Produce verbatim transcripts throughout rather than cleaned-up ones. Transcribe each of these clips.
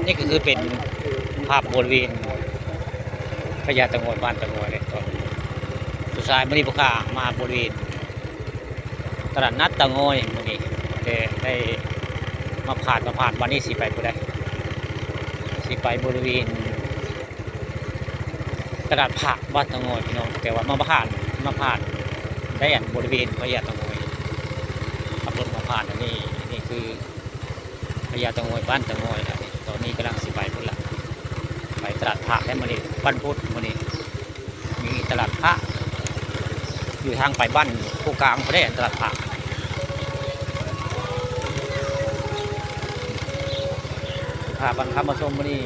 นี่ก็คือเป็นภาพบริเวณพญาเต่างอย บ้านเต่างอยเลยครับ สุดท้ายมื้อนี้พวกข้ามาบริเวณตลาดนัดเต่างอยมื้อนี้ แต่ได้มาผ่าน มาผ่าน วันนี้สิไปผู้ใด สิไปบริเวณตลาดผักบ้านเต่างอยพี่น้อง แต่ว่ามาผ่าน มาผ่านได้อันบริเวณพญาเต่างอย ขับรถมาผ่านอันนี้ นี่คือ พญาเต่างอย บ้านเต่างอยนะ ตอนนี้กำลังสิไปพุ้นละ ไปตลาดผักได้มื้อนี้ วันพุธมื้อนี้ มีตลาดผัก อยู่ทางไปบ้านผู้กลางพุ้นได้ตลาดผัก พาบันคำมาชมมื้อนี้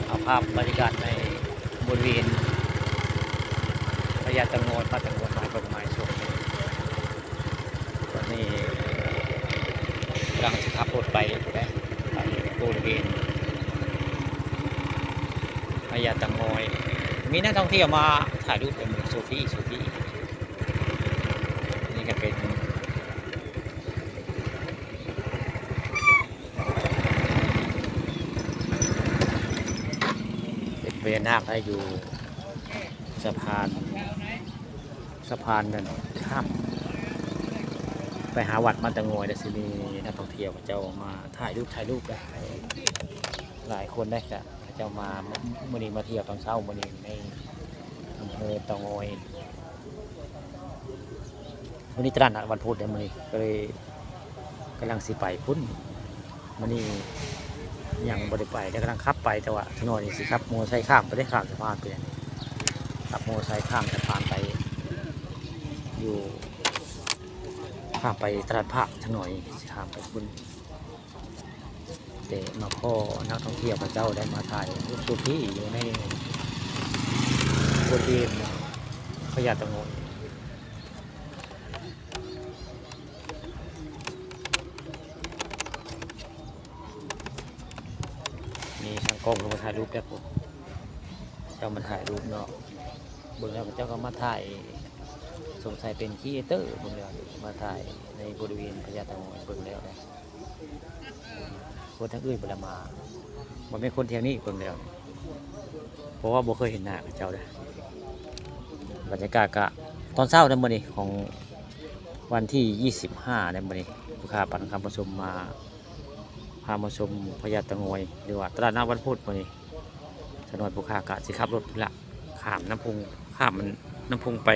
เอาภาพบรรยากาศในบริเวณพญาเต่างอย บ้านเต่างอย มาให้เบิ่งมาให้ชม ตอนนี้กำลังสิขับรถไปพุ้นได้ ไปบริเวณพญาเต่างอย มีนักท่องเที่ยวมาถ่ายรูปเต็มเลย โซฟี โซฟี นี่ก็เป็น เป็นพญานาคให้อยู่สะพาน สะพานนั่นข้ามไปหาวัดบ้านเต่างอย แล้วสิมีนักท่องเที่ยวเขาเจ้ามาถ่ายรูป ถ่ายรูปนะ หลายคนนะ เขาเจ้ามา มื้อนี้มาเที่ยวตอนเช้ามื้อนี้ในอำเภอเต่างอย มื้อนี้ตลาดนัดวันพุธเด้อมื้อนี้ ก็เลยกำลังสิไปพุ้น มื้อนี้ยังบ่ได้ไป แต่กำลังขับไป แต่ว่าถนนนี่สิขับมอไซค์ข้ามไปได้ ข้ามสะพานไป ขับมอไซค์ข้ามสะพานไป อยู่ ข้ามไปตลาดผักถนนนี่สิข้ามไปพุ้น แต่มาพ้อนักท่องเที่ยวเขาเจ้าได้มาถ่ายรูปโซฟีอยู่ในบริเวณพญาเต่างอย มีช่างกล้องลงมาถ่ายรูปแล้วผม เจ้ามาถ่ายรูปเนาะ เบิ่งแล้วเจ้าก็มาถ่าย สงสัยเป็นครีเอเตอร์เบิ่งแล้ว มาถ่ายในบริเวณพญาเต่างอย เบิ่งแล้วนะ คนทางอื่นบ่ได้มา บ่แม่นคนแถวนี้เบิ่งแล้ว เพราะว่าบ่เคยเห็นหน้าเขาเจ้าเด้อ บรรยากาศก็ตอนเช้านะมื้อนี้ ของวันที่ยี่สิบห้านะมื้อนี้ พวกข้าปันคำประชุมมา พามาชมพญาเต่างอย หรือว่าตลาดนัดวันพุธมื้อนี้ จักหน่อยพวกข้าก็สิขับรถพุ้นละ ข้ามน้ำพุง ข้ามมันน้ำพุงไป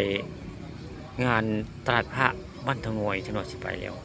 งานตลาดผักบ้านเต่างอย จักหน่อยสิไปแล้ว